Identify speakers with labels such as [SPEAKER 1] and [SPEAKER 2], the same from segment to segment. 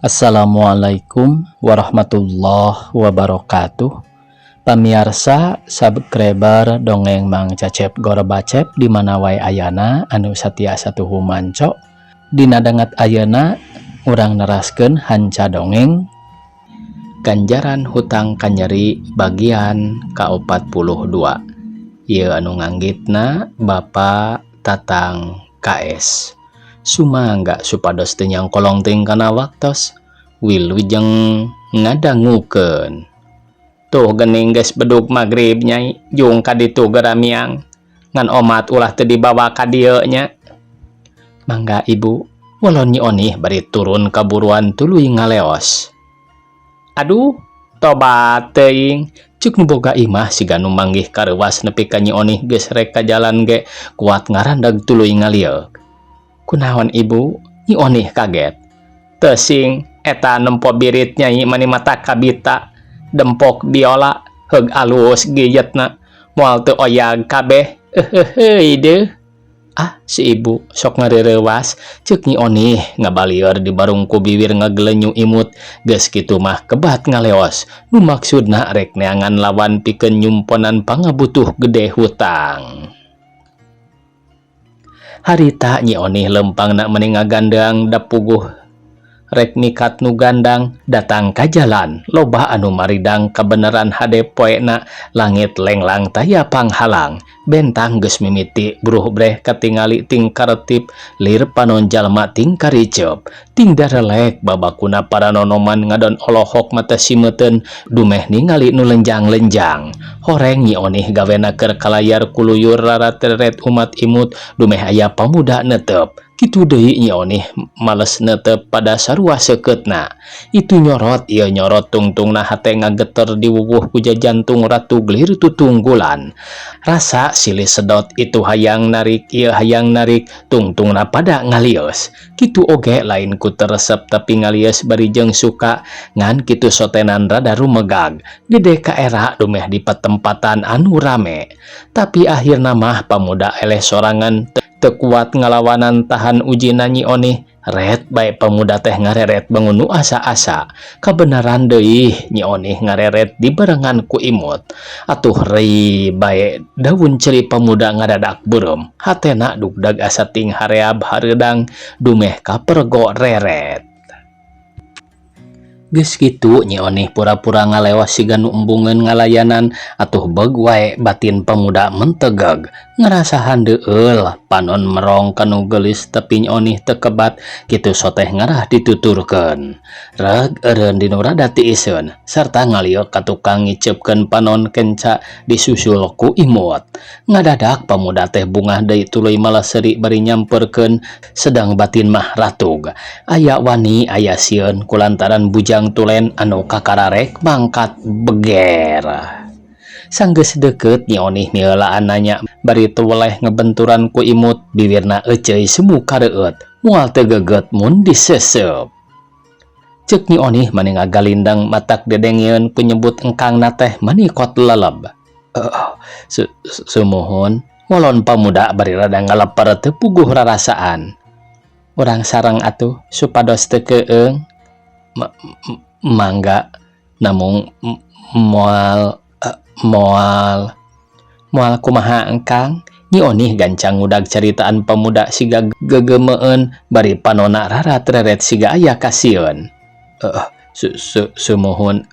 [SPEAKER 1] Assalamualaikum warahmatullahi wabarakatuh. Pamiarsa subscriber Dongeng Mang Cecep Gorbacep di mana wae ayana anu satia satuhu manco. Dina danget ayeuna urang neraskeun hanca dongeng Ganjaran Hutang Kanyeri bagian ka-42. Ieu anu nganggitna Bapak Tatang KS. Sumangga supados teu nyangkolong teuing kana waktos. Wilujeng ngadangukeun. Tuh geuning geus bedug magrib, Nyai, jung ka ditu geura miang. Ngan omat ulah teu dibawa ka dieu nya. Mangga, Ibu, walon Nyi Onih bari turun kaburuan tuluy ngaleos. Aduh, tobat teuing, cuk nu boga imah siga nu manggih kareuwas nepi ka Nyi Onih geus rek ka jalan ge kuat ngarandag tuluy ngalieuk. Kunaon, Ibu? Nyi Onih kaget. Tesing eta nempo birit Nyai mani mata kabita dempok biola heug alus gijetna moal teu oyag kabeh euheuheuy deuh. Ah, si ibu sok ngareureuwas, ceuk Nyi Onih ngabalieur di barung ku biwir ngagelenyu imut. Geus kitu mah kebat ngaleos nu maksudna rek neangan lawan pikeun nyumponan pangabutuh gede hutang. Harita Nyi Onih lempangna meni ngagandang da puguh rek mikat nu gandang. Datang ka jalan loba anu maridang kabeneran hade poena langit lenglang taya panghalang. Bentang geus mimiti bruh breh katingali ting karetip lir panon jalma ting karicep ting darelek babakuna para nonoman ngadon olohok mata simeuten dumeh ningali nu lenjang-lenjang. Horeng Nyi Onih gawena keur kalayar kuluyur rarateret umat imut dumeh aya pamuda netep. Kitu deui Nyi Onih males netep pada sarua seukeutna. Itu nyorot ieu nyorot tungtungna hate ngageter diwuwuh ku jajantung ratu glir tutunggulan. Rasa silih sedot itu hayang narik ieu hayang narik tungtungna pada ngalieus. Kitu oge lain ku teu resep tapi ngalieus bari jeung suka ngan kitu sotenan rada rumegag gede kaera dumeh di patempatan anu rame. Tapi akhirna mah pamuda eleh sorangan teu kuat ngalawanan tahan ujina Nyi Onih. Ret bae pemuda teh ngareret bangun nu asa-asa. Kabenaran deui Nyi Onih ngareret dibarengan ku imut. Atuh rei bae daun ceuli pemuda ngadadak beureum. Hatena dugdag asa ting hareab hareudang dumeh kapergo reret. Geus kitu Nyi Onih pura-pura ngaleos siga nu embungeun ngalayanan. Atuh beug wae batin pemuda mentegeg ngarasa handeueul panon merong kanu geulis tapi Nyi Onih teu kebat kitu soteh ngarah dituturkeun. Reg eureun dinu rada tiiseun sarta ngaliuk ka tukang ngiceupkeun panon kenca disusul ku imut. Ngadadak pamuda teh bungah deui tuluy malah seuri bari nyamperkeun sedang batin mah ratug. Aya wani aya sieun kulantaran bujang tulen anu kakararek mangkat beger. Sanggeus deukeut Nyi Onih miheulaan nanya bari teu weleh ngebenturan ku imut biwirna eceuy semu kareueut moal teu geget mun diseuseup. Ceuk Nyi Onih mani ngagalindang matak dedengeun ku nyebut engkangna teh mani kot leleb. Sumuhun, ngolon pamuda bari rada ngaleper teu puguh rarasaan. Urang sareng atuh supados teu keueung. Mangga namung moal moal moal kumaha, engkang? Nyi Onih gancang ngudag caritaan pemuda siga gegemeun bari panona rarat-reret siga aya kasieun. Sumuhun,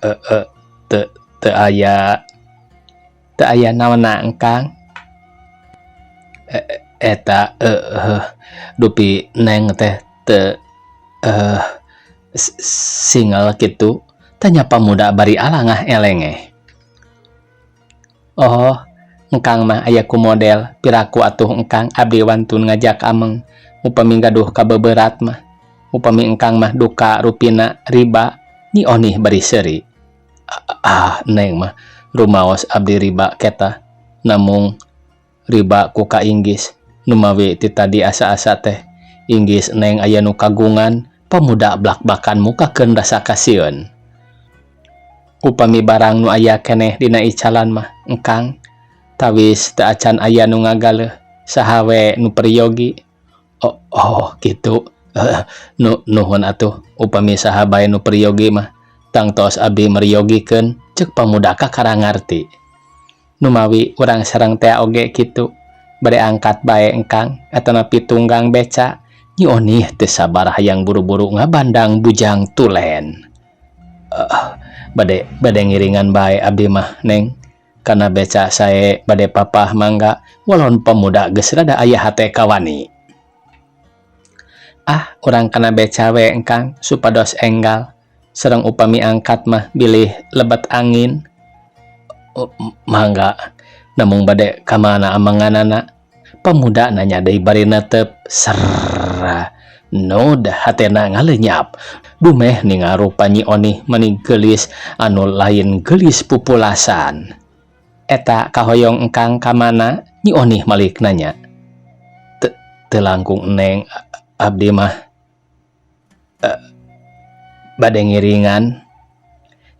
[SPEAKER 1] teu teu aya teu aya naonna, engkang? Eta dupi neng teh teu single kitu? Tanya pamuda bari alangah elengeh. Oh, engkang mah aya ku model piraku atuh engkang abdi wantun ngajak ameng upami gaduh kabeberat mah. Upami engkang mah duka rupina riba? Nyi Onih bari seuri. Ah, neng mah rumaos abdi riba keta namung riba ku ka Inggis numawi ti tadi asa-asa teh Inggis neng aya nu kagungan. Pamuda blak-blakan mukakeun rasa kasieun. Upami barang nu aya keneh dina icalan mah, engkang, tawis teu acan aya nu ngagaleuh saha we nu peryogi. Oh, oh gitu. Nu nuhun atuh upami saha bae nu peryogi mah tangtos abdi meryogikeun ceuk pamuda kakara ngarti. Numawi urang sareng tea oge kitu bade angkat bae engkang atanapi tunggang beca Nyi Onih teu sabar hayang buru-buru ngabandang bujang tulen. Bade bade ngiringan bae abdi mah Neng kana beca sae bade papah mangga walon pemuda geus rada aya hate kawani. Ah urang kana beca we engkang supados enggal sareng upami angkat mah bilih lebet angin. Mangga namung bade ka mana amenganana pemuda nanya deui bari netep serr nud hatena ngalenyap dumeh ningal rupa Nyi Onih meni geulis anu lain geulis pupulasan. Eta kahoyong engkang ka mana Nyi Onih malik nanya. Teu langkung Neng abdi mah bade ngiringan.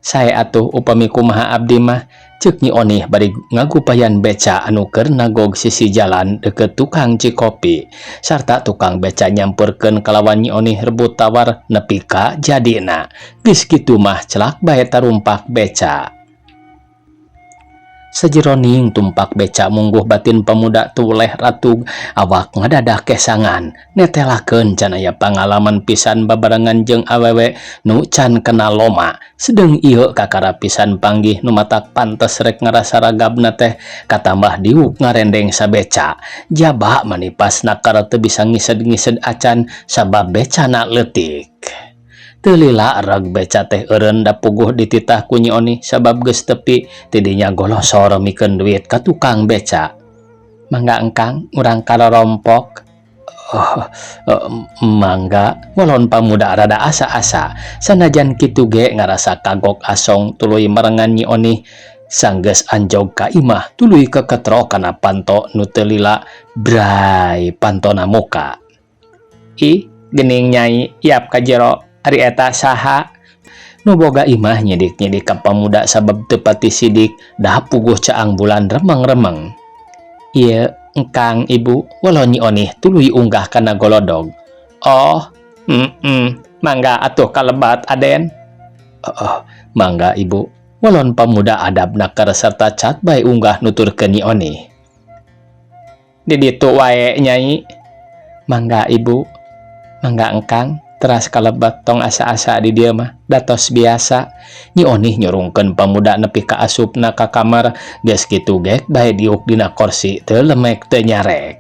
[SPEAKER 1] Sae atuh upami kumaha abdi mah ceuk Nyi Onih bari ngagupayan beca anu keur nagog sisi jalan deukeut tukang cikopi sarta tukang beca nyamperkeun kalawan Nyi Onih rebut tawar nepi ka jadina. Geus kitu mah celak bae tarumpak beca. Sajeroning tumpak beca mungguh batin pemuda tuleh ratug awak ngadadak kesangan netelakeun can aya pangalaman pisan babarengan jeung awewe nu can kenal loma sedeng ieu kakara pisan panggih nu matak pantes rek ngarasa ragabna teh katambah diuk ngarendeng sabeca jaba manipas nakar teu bisa ngised-ngised acan sabab becana leutik. Teu lila reg beca teh eureun da puguh dititah ku Nyi Onih sabab geus tepi tidinya golosor mikeun duit ka tukang beca. Mangga engkang urang karorompok. Oh, mangga walon pamuda rada asa-asa sanajan kitu ge ngarasa kagok asong tuluy merengan Nyi Onih sanggeus anjog ka imah tuluy keketro kana panto nu teu lila bray pantona muka. Ih geuning nyai yap ka jero ari eta saha nu boga imah nyidik-nyidik ka pamuda sabab teu pati sidik dah puguh caang bulan remeng-remeng. Ieu engkang ibu walon Nyi Onih tuluy unggah kana golodog. Oh, mangga atuh kalebat Aden. Oh, mangga ibu walon pamuda adab nakar serta cat bae unggah nuturkeun Nyi Onih. Di ditu wae nyai. Mangga ibu, mangga engkang teras kalebat tong asa-asa di dieu mah datos biasa. Nyi Onih nyurungkeun pamuda nepi ka asupna ka kamar geus kitu gek bae diuk dina korsi teu lemek teu nyarek.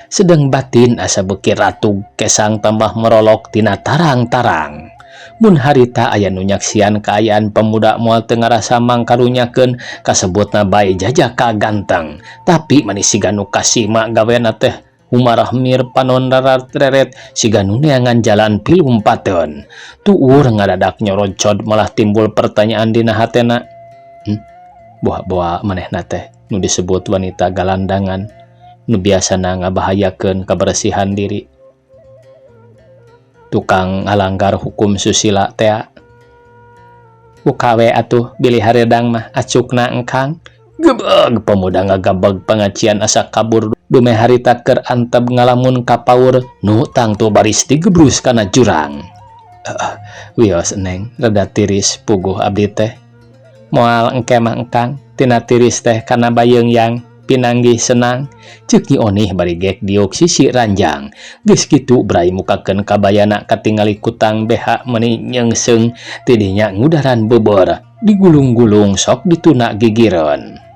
[SPEAKER 1] Sedeng batin asa beuki ratug kesang tambah merolok tina tarang-tarang. Mun harita aya nu nyaksian kaayaan pemuda moal teu ngarasa mangkarunyakeun kasebutna bae jajaka ganteng tapi mani siga nu kasima gawena teh humarahmir panon reret siga nu neangan jalan pilumpateun. Tuur ngadadak nyorocod malah timbul pertanyaan dina hatena. Boa-boa manehna teh nu disebut wanita galandangan nu biasana ngabahayakeun kabersihan diri. Tukang ngalanggar hukum susila tea. Buka we atuh bilih haredang mah acukna engkang. Gebeg pemuda ngagabeg pengajian asa kabur dumeh harita keur antep ngalamun ka paur nu tangtu baris digebrus kana jurang. Wios Neng rada tiris puguh abdi teh. Moal engke mah engkang tina tiris teh kana bayeung yang pinanggih senang ceuk Nyi Onih bari gek diuk sisi ranjang. Geus kitu bray mukakeun kabayana katingali kutang BH meuni nyeungseung tidinya ngudaran beubeur digulung-gulung sok dituna gigireun.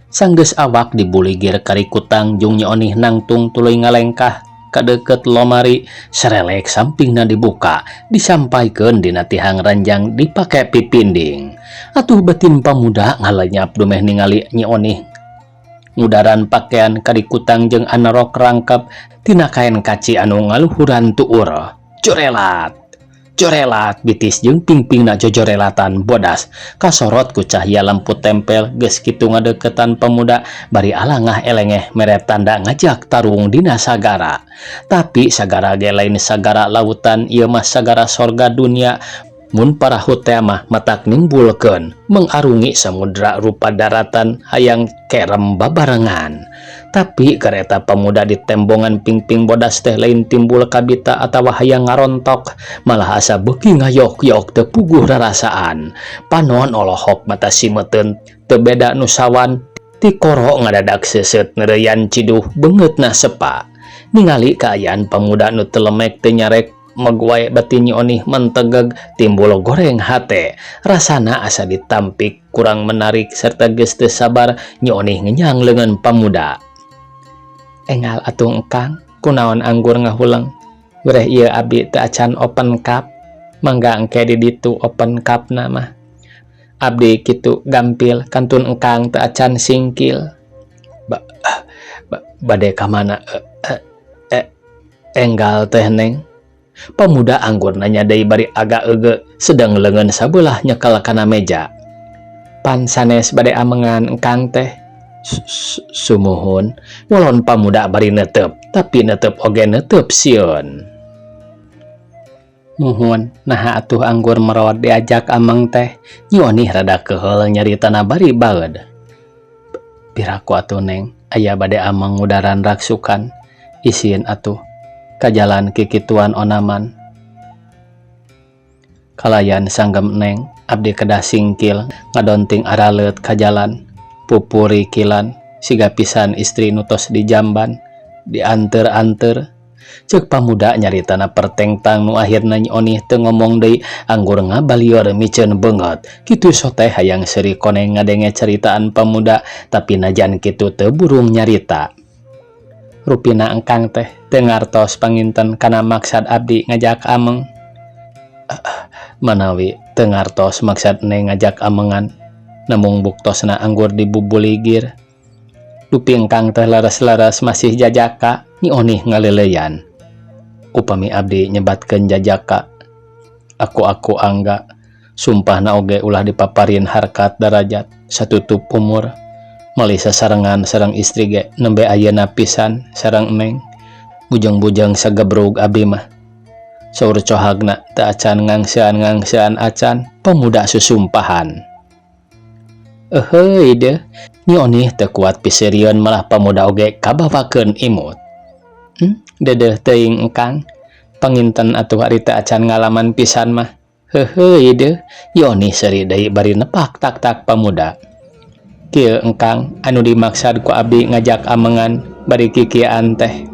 [SPEAKER 1] Sanggeus awak dibuligir kari kutang jeung Nyi Onih nangtung tuluy ngalengkah ka deukeut lomari serelek sampingna dibuka disampaikeun dina tihang ranjang dipake pipinding. Atuh batin pamuda ngalenyap dumeh ningali Nyi Onih ngudaran pakaian kari kutang jeung anerok rangkep tina kaen kaci anu ngaluhuran tuur. Jorelat jorelat bitis jeung pingpingna jojorelatan bodas kasorot ku cahya lampu tempel. Geus kitu ngadeukeutan pemuda bari alangah elengeh mere tanda ngajak tarung dina sagara. Tapi sagara ge lain sagara lautan, ieu mah sagara sorga dunia. Mun parahu teh mah matak nimbulkeun mengarungi samudra rupa daratan hayang kerem babarengan. Tapi kereta pamuda di tembongan pingping bodas teh lain timbul kabita atawa hayang ngarontok, malah asa beuki ngayok-yok teu puguh rarasaan. Panon olohok mata simeteun teu beda nu sawan tikoro ngadadak seuseut neureuyan ciduh beungeutna sepa. Ningali kaayaan pamuda nu teu lemek teu nyarek meg wae batin Nyi Onih mentegeg timbul goreng hate. Rasana asa ditampik kurang menarik serta geus teu sabar Nyi Onih ngenyang leungeun pamuda. Enggal atuh engkang, kunaon anggur ngahuleng. Wereh ieu abdi teu acan open cup, mangga engke di ditu open cupna mah. Abdi kitu gampil kantun engkang teu acan singkil. Ba, ba bade ka mana enggal teh Neng? Pamuda anggur nanya deui bari agak ege sedang leungeun sabelah nyekel kana meja. Pan sanes bade amengan engkang teh. Sumuhun walon pamuda bari netep, tapi netep oge netep sieun. Muhun, naha atuh anggur merot diajak ameng teh. Nyi Onih rada keheul nyaritana bari baeud. Piraku atuh Neng, aya bade ameng ngudaran raksukan. Isin atuh ka jalan kikituan onaman. Kalayan sanggem Neng, abdi kedah singkil ngadonting araleut ka jalan. Pupurikilan siga pisan istri nu tos dijamban, dianteur-anteur. Ceuk pamuda nyaritana pertengtang nu akhirna Nyi Onih teu ngomong deui anggur ngabalieur miceun beungeut. Kitu soteh hayang seuri koneng ngadenge caritaan pamuda, tapi najan kitu teu burung nyarita. Rupina engkang teh teu ngartos panginten kana maksad abdi ngajak ameng. Manawi teu ngartos maksad Neng ngajak amengan, namung buktosna anggur dibubuligir. Dupi engkang teh leres-leres masih jajaka, Nyi Onih ngaleuleyan. Upami abdi nyebatkeun jajaka, aku-aku angga, sumpahna oge ulah dipaparin harkat darajat satutup umur. Meuli sasarengan sareng istri ge nembe ayeuna pisan sareng Neng. Bujeng-bujeng sagebrug abdi mah. Saur cohagna teu acan ngangsean-ngangsean acan, pemuda susumpahan. Euheuy deuh, Nyi Onih teu kuat piseurieun malah pamuda oge kabawakeun imut. Dedeuh teuing engkang, panginten atuh ari teu acan ngalaman pisan mah. Heuheuy deuh, Nyi Onih seuri deui bari nepak tak-tak pamuda. Kieu engkang anu dimaksad ku abdi ngajak amengan bari kikieuan teh.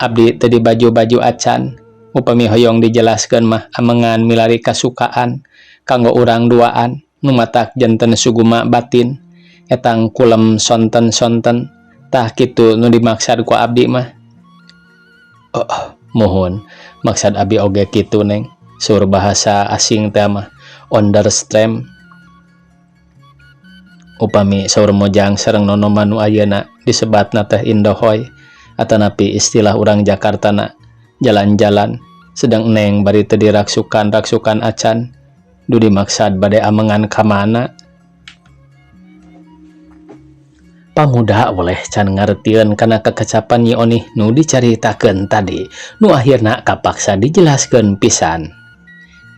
[SPEAKER 1] Abdi teu dibaju-baju acan, upami hoyong dijelaskeun mah amengan milari kasukaan kanggo urang duaan nu matak janten suguma batin etang kulem sonten-sonten tah kitu nu dimaksad ku abdi mah. Oh, muhun, maksad abi oge kitu Neng. Saur bahasa asing teh mah onderstream. Upami saur Mojang sareng Nonoman nu ayeuna disebatna teh indohoy atanapi istilah urang Jakartana jalan-jalan sedang Neng bari teu diraksukan-raksukan acan du dimaksad bade amengan ka mana. Pamuda oleh can ngartieun kana kekecapan Nyi Onih nu dicaritakeun tadi nu akhirna kapaksa dijelaskeun pisan.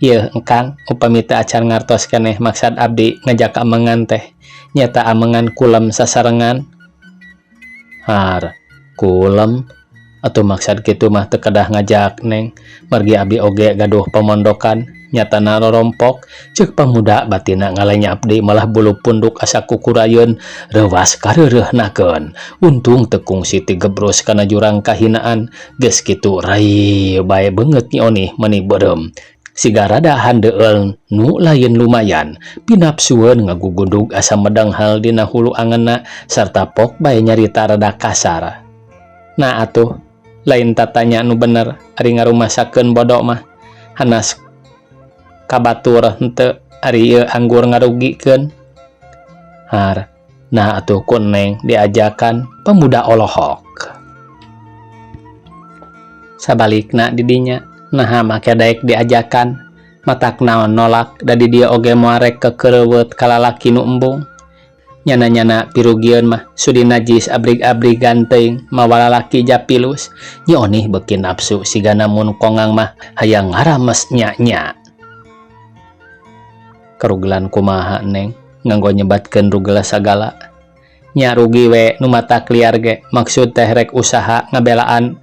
[SPEAKER 1] Yeuh engkang, upami teu acan ngartos keneh maksad abdi ngajak amengan teh nyata amengan kulem sasarengan. Har, kulem atuh maksad kitu mah teu kedah ngajak Neng, margi abdi oge gaduh pemondokan nyatana rorompok. Ceuk pamuda batina ngalenyap deui malah bulu punduk asa kukurayeun reuwas kareureuhnakeun. Untung teu kungsi tigebrus kana jurang kahinaan. Geus kitu rai bae beungeut Nyi Onih meuni beureum siga rada handeueul nu lain lumayan pinapsueun ngagugudug asa medeng hal dina hulu angeunna sarta pok bae nyarita rada kasar. Nah atuh lain tatanya nu bener ari ngarumasakeun bodo mah hanas kabatur henteu ari ieu anggur ngarugikeun. Har, nah atuh ku Neng diajakan, pemuda olohok. Sabalikna didinya naha make daek diajakan, matak naon nolak da di dieu oge moal rek kekereuweut ka lalaki nu embung. Nyana-nyana pirugieun mah sudi najis abrig-abrigan teuing mawa lalaki japilus. Nyi Onih beuki nafsu sigana mun kongang mah hayang ngarames nya-nya. Karugelan kumaha Neng nganggo nyebatkeun rugel sagala. Nya rugi we nu matak liar ge maksud teh rek usaha ngabelaan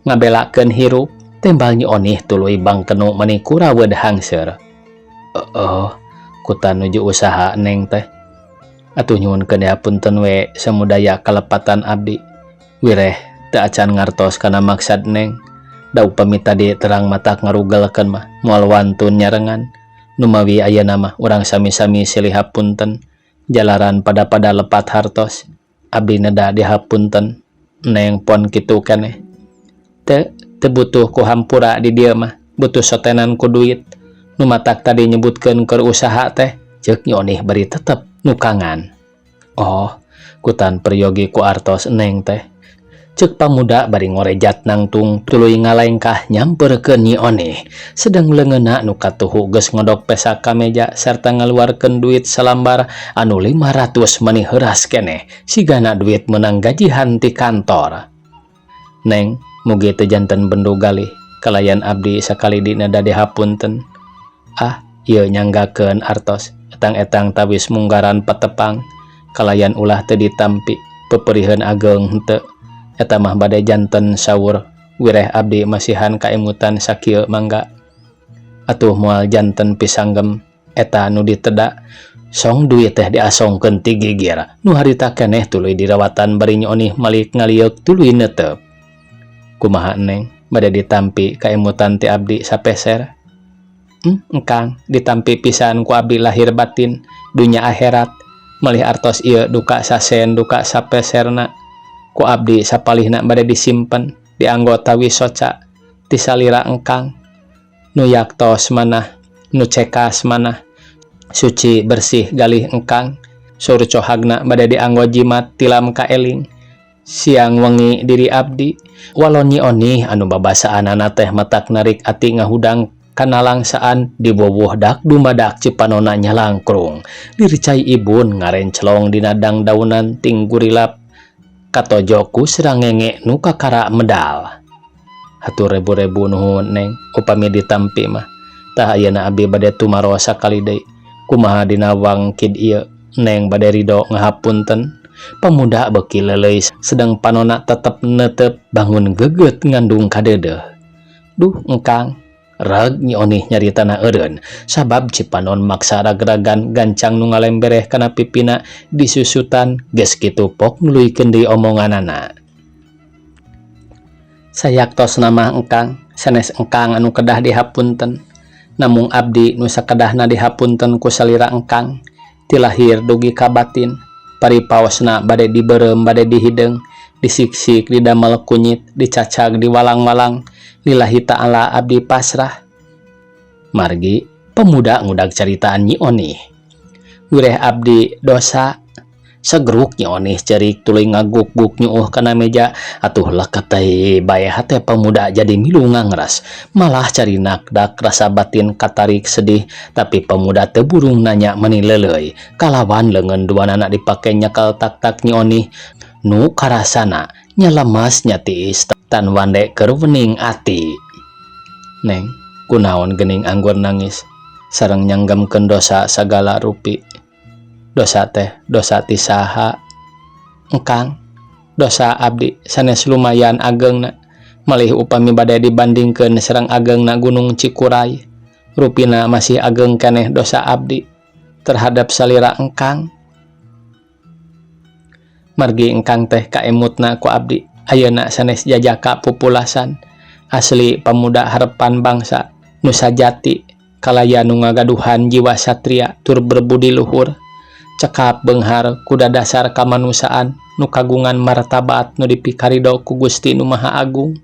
[SPEAKER 1] ngabelakeun hirup. Tembal Nyi Onih tuluy bangkenu meni kuraweud hangseur. Oh, kutan nuju usaha neng teh. Atuh nyuhunkeun dihapunten we samudaya kalepatan abdi. Wireh teu acan ngartos kana maksad neng. Da upami tadi terang matak ngarugelkeun mah moal wantun nyarengan. Numawi ayeuna mah urang sami-sami silih hapunten jalaran pada-pada lepat hartos. Abdi neda dihapunten neng pon kitu keneh. Teu teu butuh ku hampura di dieu mah, butuh sotenan ku duit. Nu matak tadi nyebutkeun keur usaha teh, ceuk Nyi Onih bari tetep nukangan. Oh, kutan peryogi ku artos neng teh. Ceuk pamuda bari ngorejat nangtung tuluy ngalengkah nyamperkeun Nyi Onih. Sedang leungeunna nu katuhu geus ngodok pesak ka meja sarta ngaluarkeun duit salambar anu 500 meni heuras keneh sigana duit meunang gajihan ti kantor. Neng, mugi teu janten bendu galih kalayan abdi sakali neda dihapunten. Ah, ieu nyanggakeun artos etang-etang tawis munggaran patepang kalayan ulah teu ditampi peperiheun ageng henteu. Eta mah bade janten sawur wireh abdi masihan kaemutan sakieu mangga. Atuh moal janten pisanggem eta nu diteda song duit teh diasongkeun ti gigir nu harita keneh tuluy dirawatan bari Nyi Onih malik ngalieuk tuluy neuteup. Kumaha neng bade ditampi kaemutan ti abdi sapeser? Engkang ditampi pisan ku abdi lahir batin dunya akhirat malih artos ieu duka sasen duka sapeserna. Ku abdi sapalihna bade disimpen dianggo tawis soca ti salira engkang nu yaktos manah nu cekas manah suci bersih galih engkang sur cohagna bade dianggo jimat tilam kaeling siang wengi diri abdi. Walon Nyi Onih anu babasaanana teh matak narik ati ngahudang kana langsaan diwuwuh dak dumadak cipanona nyalangkrung diricai ibun ngarenclong dina dangdaunan ting gurilap katojo ku srangenge nu kakara medal. Hatur rebu-rebu nuhun neng upami ditampi mah. Tah ayeuna abdi bade tumaros sakali deui. Kumaha dina wangkid ieu neng bade ridho ngahapunten? Pemuda beuki leuleuy sedang panona tetep neuteup bangun geget ngandung kadeudeuh. Duh engkang, reg Nyi Onih nyaritana eureun sabab cipanon maksa ragragan gancang nu ngalembereh kana pipina disusutan geus kitu pok nuluykeun deui omonganana. Sayaktosna mah engkang sanes engkang anu kedah dihapunten namung abdi nu sakedahna dihapunten ku salira engkang ti lahir dugi ka batin paripaosna bade dibeureum bade dihideung disiksik didamel kunyit dicacag diwalang-walang lillahi ta'ala abdi pasrah. Margi pemuda ngudag caritaan Nyi Onih. Wireh abdi dosa segruk Nyi Onih cerik tuluy ngaguk-guk nyuuh kana meja atuh leket deui bae hate pemuda jadi milu ngangras malah carinak dak rasa batin katarik sedih tapi pemuda teu burung nanya meni leuleuy kalawan leungeun duanana dipake nyekel tak-tak Nyi Onih nu karasana nya lemas nya tiis tan wande keur wening ati. Neng, kunaon geuning anggur nangis sareng nyanggemkeun dosa sagala rupi. Dosa teh dosa ti saha? Engkang, dosa abdi sanes lumayan agengna malih upami bade dibandingkeun sareng agengna Gunung Cikuray. Rupina masih ageng keneh dosa abdi terhadap salira engkang. Margi engkang teh kaemutna ku abdi ayeuna sanes jajaka pupulasan asli pemuda harapan bangsa nu sajati kalaya nu ngagaduhan jiwa satria tur berbudi luhur cekap beunghar kuda dasar kamanusiaan nu kagungan martabat nu dipikarido ku Gusti nu Maha Agung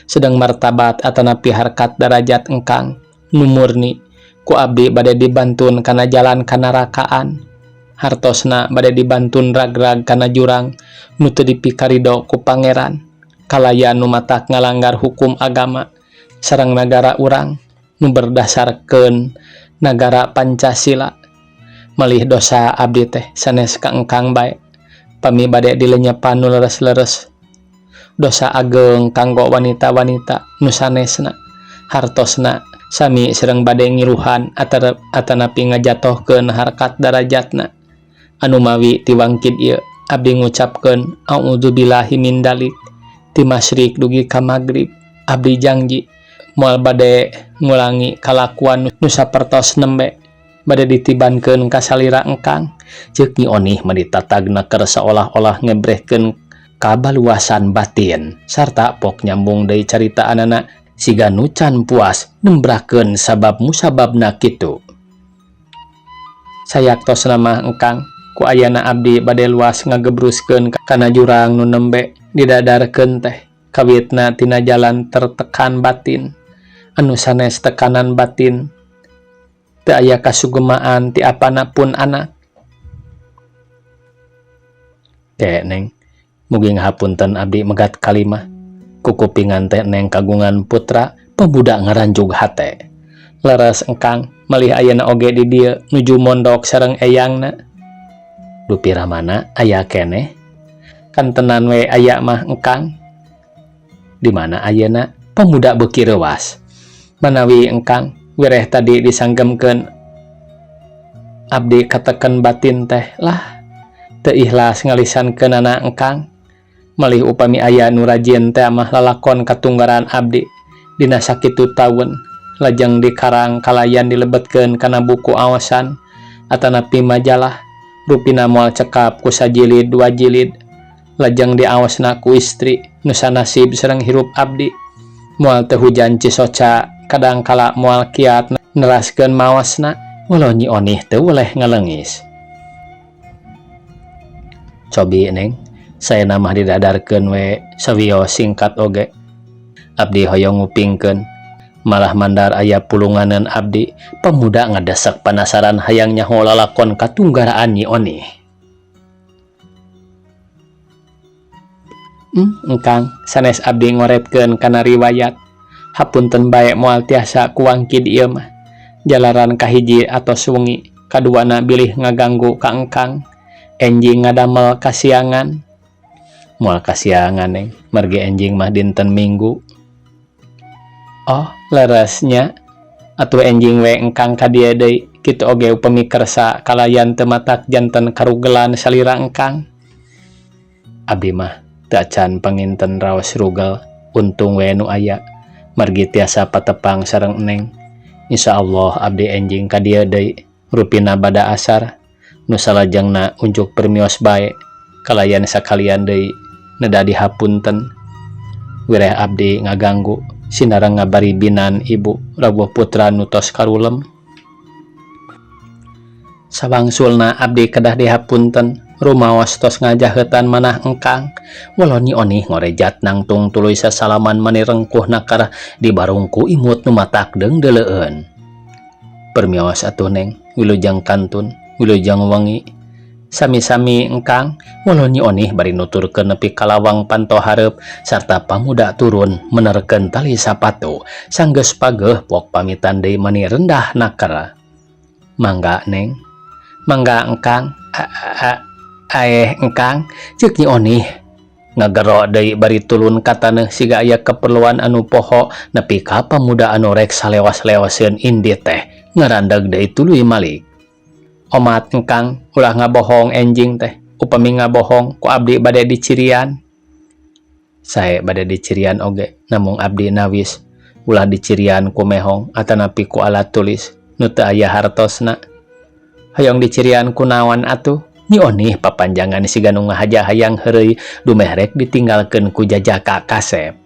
[SPEAKER 1] sedang martabat atanapi harkat darajat engkang nu murni ku abdi bade dibantun kana jalan kanarakaan hartosna bade dibantun ragrag kana jurang nu teu dipikarido ku pangeran kalaya nu matak ngalanggar hukum agama sareng nagara urang nu berdasarkeun nagara Pancasila. Malih dosa abdi teh sanes ka engkang bae pami bade dilenyepan nu leres-leres dosa ageng kanggo wanita-wanita nu sanesna hartosna sami sareng bade ngiruhan atanapi ngajatohkeun harkat darajatna anu mawi ti wangkid ieu Abdi ngucapkeun audzubillahi min dalik ti masyrik dugi ka magrib. Abdi jangji moal bade ngulangi kalakuan nu sapertos nembe bade ditibankeun ka salira engkang. Ceuk Nyi Onih meni tatagna keur saolah-olah ngebrehkeun kabaluasan batin sarta pok nyambung deui caritaanana siga nu can puas nembrakeun sabab musababna kitu. Sayaktosna mah engkang ku ayana abdi bade luas ngagebruskeun kana jurang nu nembe didadarkeun teh kawitna tina jalan tertekan batin anu sanes tekanan batin teu aya kasugemaan ti apana pun anak. Ke Neng, mugi ngahapunten abdi megat kalimah. Kukupingan teh Neng kagungan putra pemuda ngaranjug hate. Leres engkang malih ayeuna oge di dieu nuju mondok sareng eyangna. Dupi ramana aya keneh? Kantenan we aya mah engkang. Di mana ayeuna? Pemuda beuki reuwas. Manawi engkang wireh tadi disanggemkeun abdi kateken batin teh lah teu ikhlas ngalisankeunana engkang. Malih upami aya nu rajin teh mah lalakon katunggaran abdi dina sakitu taun lajeng dikarang kalayan dilebetkeun kana buku awasan atanapi majalah rupina moal cekap ku sajilid dua jilid lajeng diawasna ku istri nu sanasib sareng hirup abdi moal teu hujan cisoca kadang kala moal kiat neraskeun maosna walau Nyi Onih teu weleh ngalengis. Cobi Neng, saya mah didadarkeun we sawios singkat oge. Abdi hoyong ngupingkeun. Malah mandar aya pulunganeun abdi, pemuda ngadesek panasaran hayang nyaho lalakon katunggaraan Nyi Onih. Engkang sanes abdi ngoretkeun kana riwayat. Hapunten bae moal tiasa kuwangkid ieu mah. Jalaran kahiji atos wengi, kaduana bilih ngaganggu ka engkang. Enjing ngadamel kasiangan. Moal kasiangan Neng, margi enjing mah dinten Minggu. Oh, leresnya atuh enjing we engkang ka dieu deui kitu oge upami kersa kalayan teu matak janten karugelan salira engkang. Abdi mah teu acan panginten raos rugel, untung we nu aya margi tiasa patepang sareng Neng. Insyaallah abdi enjing ka dieu deui rupina bada asar nu salajengna unjuk permios bae kalayan sakalian deui neda dihapunten. Wireh abdi ngaganggu sinareng ngabaribinan ibu rawuh putra nu tos karulem. Sawangsulna abdi kedah dihapunten rumaos tos ngajaheutan manah engkang. Walau Nyi Onih ngorejat nangtung tuluy sasalaman mani rengkuh nakar dibarungku imut nu matak deungdeuleueun. Permios atuh Neng, wilujeng kantun, wilujeng wengi. Sami-sami engkang, walau Nyi Onih bari nuturkeun nepi ka lawang panto hareup sarta pamuda turun menerkeun tali sapatu. Sanggeus pageuh pok pamitan deui mani rendah naker. Mangga Neng, mangga engkang, aeh engkang, ceuk Nyi Onih. Ngagero deui bari tulun ka taneuh siga aya keperluan anu poho nepi ka pamuda anu rek salewas-lewaseun indit teh ngarandeg deui tuluy malik. Omat engkang ulah ngabohong enjing teh, upami ngabohong ku abdi bade dicirian. Sae bade dicirian oge, namung abdi nawis ulah dicirian ku mehong atanapi ku alat tulis nu teu aya hartosna. Hoyong dicirian ku naon atuh? Nyi Onih papanjangan siga nu ngahaja hayang heureuy dumeh rek ditinggalkeun ku jajaka kasep.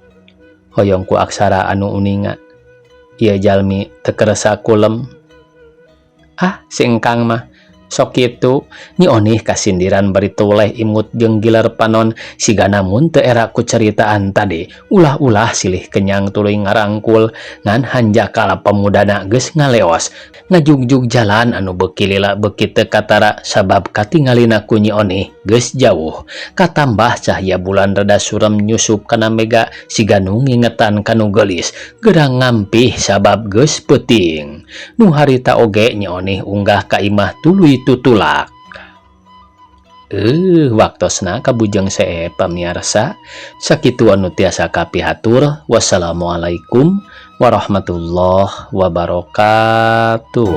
[SPEAKER 1] Hoyong ku aksara anu uninga. Ieu jalmi teu kersa kulem. Ah, si engkang mah sok kitu. Nyi Onih kasindiran bari toleh imut jeung giler panon siga namun teu era ku ceritaan tadi. Ulah-ulah silih kenyang tuluy ngarangkul ngan hanjakal pamudana geus ngaleos ngajugjug jalan anu beuki lila beuki teu katara sabab katingalina ku Nyi Onih geus jauh. Katambah cahya bulan rada surem nyusup kana mega siga nu ngingetan kanu geulis gerang ngampih sabab geus peuting. Nu harita oge Nyi Onih unggah ka imah tuluy tutulak. Waktosna kabujeng see pamiarsa sakitu anu tiasa kapihatur. Wassalamualaikum warahmatullahi wabarakatuh.